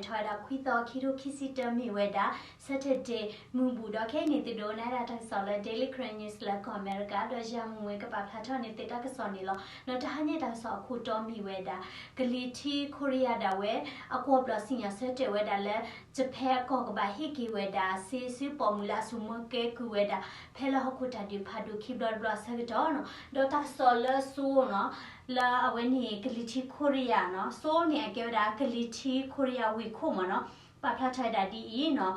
ထီၣ်ဝဲဒၣ်ခွံသီ ခံထိခံဆံတၢ မ့ၢ်ဝဲဒၣ် Saturday မုၢ်ဘူၣ် ဒီးခဲအံၤန့ၣ် သုဒိးနၣ်ရတၢ်ကစီၣ်လၢ Daily Karen News လၢကီၢ်အမဲရကၤ ဒီးယၤမုၢ်ဝဲကပာ်ဖျါထီၣ်န့ၢ်သုတၢ်ကစီၣ်န့ၣ်လီၤ. ဒီးတဟါညါတၢ်ကစီၣ်အခိၣ်တီမ့ၢ်ဝဲဒၣ် ကလံၤထံ ခိရံယါဒၣ်ဝဲ အကွီၢ်ဘျီၣ်စံၣ်ညီၣ်ဆၢတဲာ်ဝဲဒၣ်လၢ Japan အကီၢ်ကဘၣ်ဟ့ၣ်က့ၤဝဲဒၣ် စ့စ့ပိာ်မုၣ်လၢအစိာ်မၢကဲကုၢ်ဝဲဒၣ် ဖဲလၢဟီၣ်ခိၣ်တၢ်ဒုးဖးဒိၣ်ခံဘျီတဘျီအဆၢကတီၢ်နီၤ. ဒီးတၢ်ကစီၣ်လၢ Seoul နီၤ, လၢအဝဲန့ၣ် ကလံၤထံ ခိရံယါနီၤ, Seoul န့ၣ် အကဲဝဲဒၣ် ကလံၤထံ ခိရံယါဝ့ၢ်ခိၣ်မ့ၢ်နီၤ, ပာ်ဖျါထီၣ်ဝဲဒၣ်ဒ်အံၤနီၤ.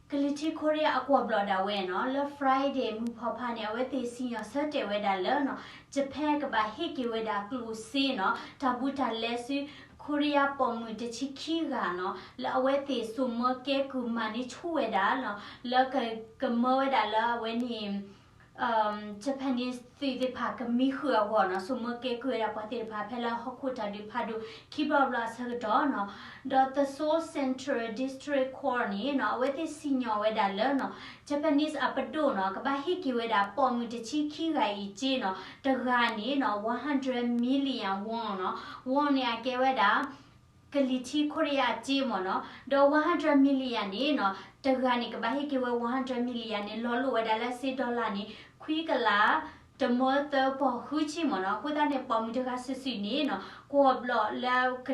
ကလံၤထံ ခိရံယါအကွီၢ်ဘျီၣ်ဒၣ်ဝဲနီၤ, လၢ Friday မုၢ်ဖီဖါန့ၣ် အဝဲသ့ၣ်စံၣ်ညီၣ်ဆၢတဲာ်ဝဲဒၣ်လၢနီၤ, Japan ကဘၣ်ဟ့ၣ်က့ၤဝဲဒၣ်ကျိၣ်စ့နီၤ, တၢ်ဘူးတၢ်လဲဆူ ခိရံယါပိာ်မုၣ်တဆံခံဂၤနီၤ, လၢအဝဲသ့ၣ်စိာ်မၢကဲကုၢ်မၤန့ၢ်ဆူၣ်ဝဲဒၣ်နီၤ, လၢက ကမၢဝဲဒၣ်လၢအဝဲန့ၣ် Japanese သုးသ့ၣ်တဖၣ်ကမံဃုာ်အဂီၢ်နီၤ, စိာ်မၢကဲကုၢ်ဝဲဒၣ်ပှၤသ့ၣ်တဖၣ် ဖဲလၢဟီၣ်ခိၣ်တၢ်ဒုးဖးဒိၣ်ခံဘျီတဘျီအဆၢကတီၢ်နီၤ. ဒီး the Seoul Central District Court န့ၣ်နီၤ, အဝဲသ့ၣ်စံၣ်ညီၣ်ဝဲဒၣ်လၢနီၤ, Japanese အပဒိၣ်နီၤ, ကဘၣ်ဟ့ၣ်က့ၤဝဲဒၣ်ပိာ်မုၣ်တဆံခံဂၤအံၤစ့နီၤ, တဂၤန့ၣ်နီၤ one hundred million won နီၤ, won န့ၣ် အကဲဝဲဒၣ် ကလံၤထံ ခိရံယါအစ့မ့ၢ်နီၤ, ဒီး one hundred million န့ၣ်နီၤ, တဂၤန့ၣ် ကဘၣ်ဟ့ၣ်က့ၤဝဲ one hundred million န့ၣ် လီၤလိာ်ဝဲဒၣ်လၢစ့ dollar န့ၣ် ခွံကလး တမၢသၢပီၢ်ဃုဆံမ့ၢ်နီၤ. အဃိသတးန့ၣ် ပိာ်မုၣ်တဂၤစုာ်စုာ်န့ၣ်နီၤ, ကွီၢ်ဘျီၣ်လၢကလံၤ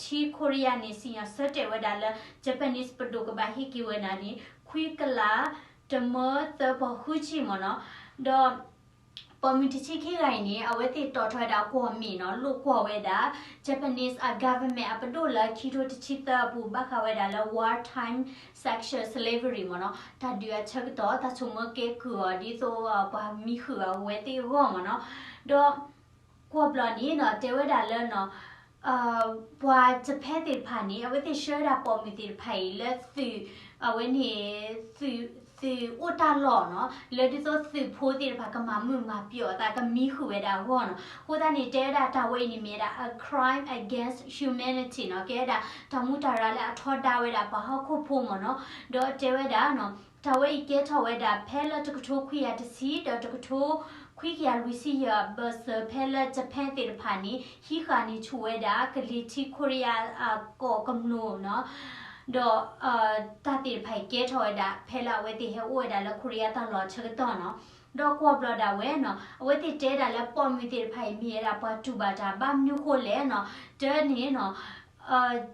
ထံ ခိရံယါန့ၣ် စံၣ်ညီၣ်ဆၢတဲာ်ဝဲဒၣ်လၢ Japanese ပဒိၣ်ကဘၣ်ဟ့ၣ်က့ၤဝဲဒၣ်န့ၣ် ခွံကလး တမၢသၢပီၢ်ဃုဆံမ့ၢ်နီၤ. ဒီး ပိာ်မုၣ်တဆံခံဂၤအံၤန့ၣ် အဝဲသ့ၣ်တီၣ်ထီၣ်ဝဲဒၣ်ကွီၢ်မ့ၣ်နီၤ, လိာ်ကွီၢ်ဝဲဒၣ် Japanese အ government အပဒိၣ်လၢခံထိတဆံသၢအပူၤ ဘၣ်ဃးဝဲဒၣ်လၢ wartime sexual slavery မ့ၢ်နီၤ, တၢ်ဒုးအဆၢကတီၢ် တၢ်စိာ်မၢကဲကုၢ်အီၤ ဒ်သိးပှၤမံဃုာ်အဝဲသ့ၣ်အဂီၢ်မ့ၢ်နီၤ. ဒီး ကွီၢ်ဘျီၣ်န့ၣ်နီၤ, တဲဝဲဒၣ်လၢနီၤ ပှၤ Japan သ့ၣ်တဖၣ်န့ၣ် အဝဲသ့ၣ်ဆှၢဝဲဒၣ်ပိာ်မုၣ်သ့ၣ်တဖၣ်အံၤလၢသုး, အဝဲန့ၣ် သုးအိၣ်တၢ်လီၢ်နီၤ, လၢဒ်သိးသုးဖိသ့ၣ်တဖၣ်ကမၤမုာ်မၤပျီၣ်အသး ကမံဃုာ်ဝဲဒၣ်အဂီၢ်နီၤ. အဃိသတးန့ၣ် တဲဝဲဒၣ်တၢ်ဝဲအံၤန့ၣ်မ့ၢ်ဝဲဒၣ် a crime against humanity နီၤ, ကဲဝဲဒၣ်တၢ်မူတၢ်ရၢ်လၢအထီဒါဝဲဒၣ်ပှၤဟီၣ်ခိၣ်ဖိမ့ၢ်နီၤ. ဒီးတဲဝဲဒၣ်နီၤ, တၢ်ဝဲအံၤကဲထီၣ်ဝဲဒၣ်ဖဲလၢတကထိခွံကယၤတဆံ ဒီးတကထိခွံကယၤလွံၢ်ဆံယဲၢ်အဘၢၣ်စၢၤ ဖဲလၢ Japan သ့ၣ်တဖၣ်န့ၣ် ဟံးဃာ်န့ၢ်ဆူၣ်ဝဲဒၣ် ကလံၤထံးခိရံယါအကီၢ်ကမျိၢ်နီၤ, ဒီး တၢ်သ့ၣ်တဖၣ်အံၤကဲထီၣ်ဝဲဒၣ် ဖဲလၢအဝဲသ့ၣ်ဟဲအိၣ်ဝဲဒၣ်လၢခိရံယါတၢ်လီၢ်အဆၢကတီၢ်နီၤ. ဒီးကွီၢ်ဘျီၣ်ဒၣ်ဝဲနီၤ, အဝဲသ့ၣ်တဲဒၣ်လၢပိာ်မုၣ်သ့ၣ်တဖၣ်အံၤ မ့ၢ်ဝဲဒၣ်ပှၤတူၢ်ဘၣ်တၢ်ဘၣ်မနုၤဃိလဲၣ်နီၤ, တၢ်န့ၣ်နီၤ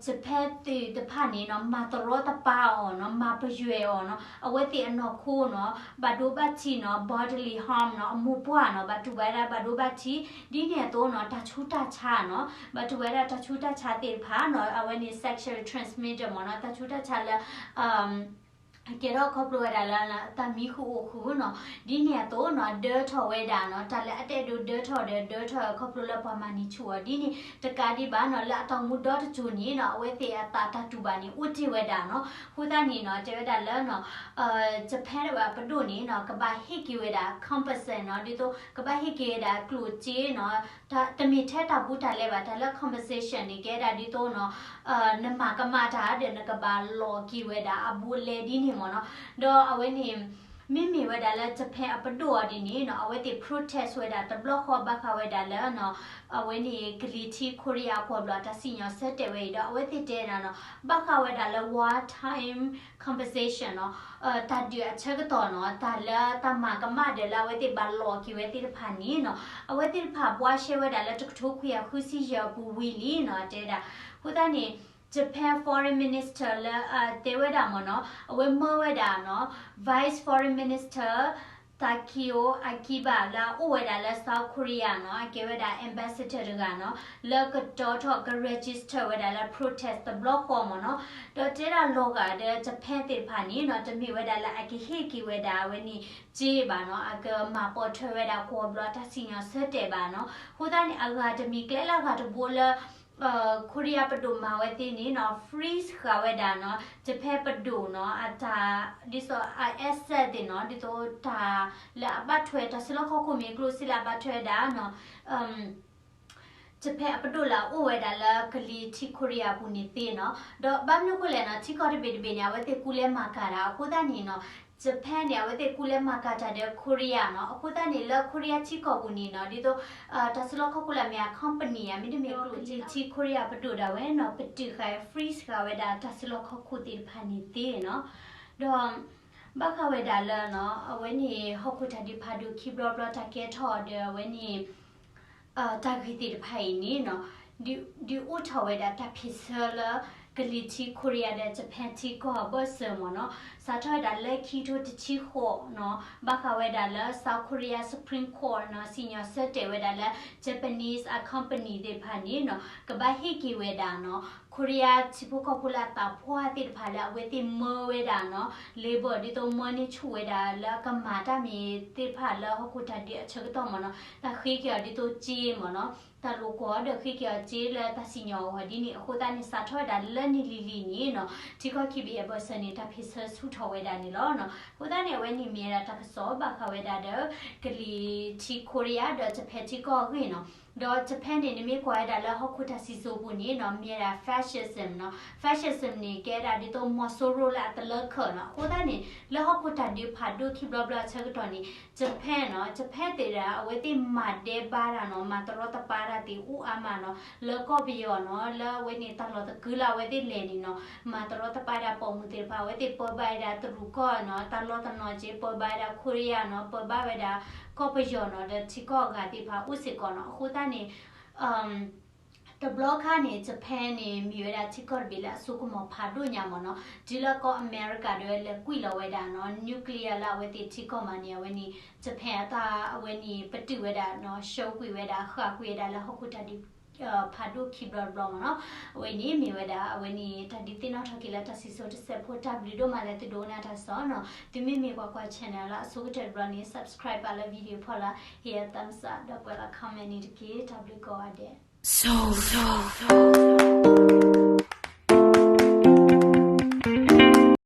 Japan သုးတဖၣ်န့ၣ်နီၤ မၤတရီတပါအီၤနီၤ, မၤပယွဲအီၤနီၤ, အဝဲသ့ၣ်အနီၢ်ခိနီၤ ဘၣ်ဒိဘၣ်ထံးနီၤ, bodily harm နီၤ, အမိၢ်ပှၢ်နီၤ ဘၣ်တူၢ်ဘၣ်ဝဲဒၣ်ဘၣ်ဒိဘၣ်ထံး, ဒ်န့ၣ်အသိးနီၤ တၢ်ဆူးတၢ်ဆါနီၤ, ဘၣ်တူၢ်ဘၣ်ဝဲဒၣ်တၢ်ဆူးတၢ်ဆါသ့ၣ်တဖၣ်နီၤ, အဝဲန့ၣ် sexually transmitted မ့ၢ်နီၤ, တၢ်ဆူးတၢ်ဆါလၢ ကဲထီၣ်ခီဖျိဝဲဒၣ်လၢ တၢ်မံဃုာ်အိၣ်ဃုာ်နီၤ, ဒ်န့ၣ်အသိးနီၤ ဒၢထီၣ်ဝဲဒၣ်နီၤ, တၢ်လၢအတအဲၣ်ဒိးဒၢထီၣ်ဒီး ဒၢထီၣ်ခီဖျိလၢပှၤမၤန့ၢ်ဆူၣ်အီၤ, ဒ်န့ၣ်တကးဒံးဘၣ်နီၤ, လၢအတၢ်အိၣ်မူဒီတစိၤန့ၣ်နီၤ အဝဲသ့ၣ်အသးတၢ်တူၢ်ဘၣ်န့ၣ် အိၣ်တ့ၢ်ဝဲဒၣ်နီၤ. အဃိသတးန့ၣ်နီၤ တဲဝဲဒၣ်လၢနီၤ Japan ဒၣ်ဝဲပဒိၣ်န့ၣ်နီၤ ကဘၣ်ဟ့ၣ်က့ၤဝဲဒၣ် compensation နီၤ, ဒ်သိး ကဘၣ်ဟ့ၣ်က့ၤဝဲဒၣ်ကျိၣ်စ့နီၤ, တမ့ၢ်ထဲတၢ်ဘူးတၢ်လဲဘၣ်, တၢ်လၢ compensation န့ၣ် ကဲဒၣ်ဒ်သိးနီၤ နမၤကမၣ်တၢ်ဒီး နကဘၣ်လီၤက့ၤဝဲဒၣ်အဘူးအလဲဒ်န့ၣ်မ့ၢ်နီၤ. ဒီးအဝဲန့ၣ် မ့မ့ၢ်ဝဲဒၣ်လၢ Japan အပဒိၣ်အီၤဒ်န့ၣ်နီၤ အဝဲသ့ၣ် protest ဝဲဒၣ်တဘျီဃီဘၣ်ဃးဝဲဒၣ်လၢနီၤ အဝဲန့ၣ် ကလံၤထံးခိရံယါအကွီၢ်ဘျီၣ် တၢ်စံၣ်ညီၣ်ဆၢတဲာ်ဝဲအံၤဒီး အဝဲသ့ၣ်တဲဒၣ်နီၤ ဘၣ်ဃးဝဲဒၣ်လၢ war time compensation နီၤ, တၢ်ဒုးအဆၢကတီၢ်နီၤ တၢ်လၢတၢ်မၤကမၣ်ဒီးလၢအဝဲသ့ၣ်ဘၣ်လီၤက့ၤဝဲသ့ၣ်တဖၣ်န့ၣ်နီၤ အဝဲသ့ၣ်တဖၣ်ဘှါရှဲဝဲဒၣ်လၢတကထိခွံကယၤဃုဆံယဲၢ်အပူၤဝံၤလံနီၤ တဲဒၣ်. အဃိသတးန့ၣ် Japan Foreign Minister လၢ တဲဝဲဒၣ်မ့ၢ်နီၤ အဝဲမၢဝဲဒၣ်နီၤ Vice Foreign Minister Takeo Akiba လၢအအိၣ်ဝဲဒၣ်လၢ South Korea နီၤ အကဲဝဲဒၣ် ambassador တဂၤနီၤ လၢကတီၤထီၣ်က register ဝဲဒၣ်လၢ protest တဘျီဃီမ့ၢ်နီၤ ဒီးတဲဒၣ်လီၤဂာ်ဒီး Japan သ့ၣ်တဖၣ်န့ၣ်နီၤ တမ့ၢ်ဝဲဒၣ်လၢအကဟ့ၣ်က့ၤဝဲဒၣ်အဝဲန့ၣ်စ့ဘၣ်နီၤ အကမၤပိာ်ထွဲဝဲဒၣ်ကွီၢ်ဘျီၣ်တၢ်စံၣ်ညီၣ်ဆၢတဲာ်ဘၣ်နီၤ အဃိသတးန့ၣ် အဂၤတမံၤကျဲလၢအဂၤတဘိလၢ ခိရံယါပဒိၣ်မၤဝဲသ့ၣ်န့ၣ်နီၤ freeze ဃာ်ဝဲဒၣ်နီၤ Japan ပဒိၣ်နီၤ အတၢ် ဒ်သိးအ asset သ့ၣ်နီၤ ဒ်သိးတၢ်လၢအဘၣ်ထွဲ တၢ်စုလီၢ်ခီၣ်ခိၣ်မ့ၢ်ကျိၣ်စ့လၢအဘၣ်ထွဲဝဲဒၣ်နီၤ Japan အပဒိၣ်လၢအအိၣ်ဝဲဒၣ်လၢကလံၤထံးခိရံယါအပူၤန့ၣ်သ့နီၤ ဒီးဘၣ်မနုၤအဃိလဲၣ်နီၤ ထံကီၢ်တဘ့ၣ်တဘ့ၣ်န့ၣ် အဝဲသ့ၣ်ကူလဲၤမၤကၤဒၣ် အဃိသတးန့ၣ်နီၤ Japan န့ၣ် အဝဲသ့ၣ်ကူလဲၤမၤကၤတၢ်ဒီး Korea နီၤ. အဃိသတးန့ၣ် လၢ Korea ထံကီၢ်ပူၤန့ၣ်နီၤ ဒ်သိး တၢ်စုလီၢ်ခီၣ်ခိၣ်လၢအမ့ၢ်အ company ဧါ မ့တမ့ၢ်ကျိၣ်စ့ထံ Korea ပဒိၣ်ဒၣ်ဝဲနီၤ ပတုာ်ဃာ် freeze ဃာ်ဝဲဒၣ်တၢ်စုလီၢ်ခီၣ်ခိၣ်သ့ၣ်တဖၣ်န့ၣ်သ့နီၤ. ဒီး ဘၣ်ဃးဝဲဒၣ်လၢနီၤ အဝဲန့ၣ် ဟီၣ်ခိၣ်တၢ်ဒုးဖးဒိၣ်ခံဘျီဘျီ တၢ်ကဲထီၣ်အီၤဒီးအဝဲန့ၣ် တၢ်ဂ့ၢ်သ့ၣ်တဖၣ်အံၤန့ၣ်နီၤ ဒုးအိၣ်ထီၣ်ဝဲဒၣ်တၢ်ဖ့ၣ်ဆၢလၢ ကလံၤထံ Korea ဒီး Japan ထံကီၢ်အဘၢၣ်စၢၤမ့ၢ်နီၤ. စးထီၣ်ဝဲဒၣ်လၢခံကထိတဆံဃိးနီၤ ဘၣ်ဃးဝဲဒၣ်လၢ South Korea Supreme Court နီၤ စံၣ်ညီၣ်ဆၢတဲာ်ဝဲဒၣ်လၢ Japanese company သ့ၣ်တဖၣ်န့ၣ်နီၤ ကဘၣ်ဟ့ၣ်က့ၤဝဲဒၣ်နီၤ Korea ထံဖိကီၢ်ဖိလၢအသးပှၢ်သ့ၣ်တဖၣ်လၢအဝဲသ့ၣ်မၢဝဲဒၣ်နီၤ labor ဒ်သိးမၢန့ၢ်ဆူၣ်ဝဲဒၣ်လၢအကမၤတၢ်မ့ၢ်သ့ၣ်တဖၣ်လၢဟီၣ်ခိၣ်တၢ်ဒုးအဆၢကတီၢ်မ့ၢ်နီၤ တၢ်ဃ့က့ၤအီၤဒ်သိးစ့မ့ၢ်နီၤ တၢ်လိာ်ကွီၢ်ဒီးဃ့က့ၤအီၤစ့လၢတၢ်စံၣ်ညီၣ်အဂီၢ်ဒ်န့ၣ် အဃိသတးန့ၣ် စးထီၣ်ဝဲဒၣ်လၢနံၣ်လံၤလံၤန့ၣ်နီၤ ထံကီၢ်ခံဘ့ၣ်အဘၢၣ်စၢၤန့ၣ် တၢ်ဖ့ၣ်ဆၢဆူၣ်ထီၣ်ဝဲဒၣ်န့ၣ်လီၤ. အဃိသတးန့ၣ် အဝဲန့ၣ်မ့ၢ်ဝဲဒၣ်တၢ်ကစီၣ်ဘၣ်ဃးဝဲဒၣ်ဒီး ကလံၤထံ Korea ဒီး Japan ထံကီၢ်အဂ့ၢ်နီၤ. ဒီး Japan န့ၣ် နမ့ၢ်ကွၢ်ဝဲဒၣ်လၢဟီၣ်ခိၣ်တၢ်စံၣ်စိၤပူၤန့ၣ်နီၤ မ့ၢ်ဝဲဒၣ် fascism နီၤ. Fascism န့ၣ် ကဲဒၣ်ဒ်သိးမီၤစိရိၤလၢအတလၢခၢၣ်နီၤ. အဃိသတးန့ၣ် လၢဟီၣ်ခိၣ်တၢ်ဒုးဖးဒိၣ်ခံဘျီဘျီအဆၢကတီၢ်န့ၣ် Japan နီၤ Japan သ့ၣ်ဒၣ် အဝဲသ့ၣ်မၤဒဲးဘးတၢ်နီၤ မၤတရီတပါတၢ်သ့ၣ်အိၣ်အါမးနီၤ လၢကီၢ်ပယီၤနီၤ လၢအဝဲန့ၣ်တၢ်လီၢ်တကုလၢအဝဲသ့ၣ်လဲၤန့ၣ်နီၤ မၤတရီတပါဒၣ်ပိာ်မုၣ်သ့ၣ်တဖၣ် အဝဲသ့ၣ်ပၢဘၣ်ဝဲဒၣ်တရူးကီၢ်နီၤ တၢ်လီၢ်တနီၤက့ ပၢဘၣ်ဝဲဒၣ် Korea နီၤ ပၢဘၣ်ဝဲဒၣ် ကီၢ်ပယီၤနီၤ ဒီးထံကီၢ်အဂၤသ့ၣ်တဖၣ်အိၣ်စ့ၢ်ကီးနီၤ. အဃိသတးန့ၣ် တဘျီခါန့ၣ် Japan န့ၣ် မ့ၢ်ဝဲဒၣ်ထံကီၢ်တဘ့ၣ်လၢအစိကမီၤဖးဒိၣ်ညါမ့ၢ်နီၤ တုၤလၢကီၢ်အမဲရကၤဒၣ်ဝဲလဲၤကွံာ်လီၤဝဲဒၣ်နီၤ nuclear လၢအဝဲသ့ၣ်ထံကီၢ်မးန့ၣ် အဝဲန့ၣ် Japan အတၢ်အဝဲန့ၣ် ပတုာ်ဝဲဒၣ်နီၤ ရှုံးကွံာ်ဝဲဒၣ် ဃၣ်ကွံာ်ဝဲဒၣ်လၢဟီၣ်ခိၣ်တၢ်ဒုး ဖးဒိၣ်ခံဘျီတဘျီမ့ၢ်နီၤ. အဝဲန့ၣ်မ့ၢ်ဝဲဒၣ် အဝဲန့ၣ် တၢ်ဒုးသ့ၣ်နီၣ်ထီၣ်က့ၤလၢတၢ်စံၣ်စိၤတစဲးဖိ တၢ်ဘျုးဒိၣ်မးလၢသုဒိကနၣ်တၢ်ကစီၣ်နီၤ. သုမ့မ့ၢ်ကွၢ်ကွၢ် channel လၢအဆိကတၢၢ်တဘျီန့ၣ် subscribe ဘၣ်လၢ video ဖီလာ် ဟ့ၣ် thumbs up ဒီးကွဲးလီၤ comment န့ၣ်တက့ၢ်. တၢ်ဘျုးကိးဂၤဒဲး.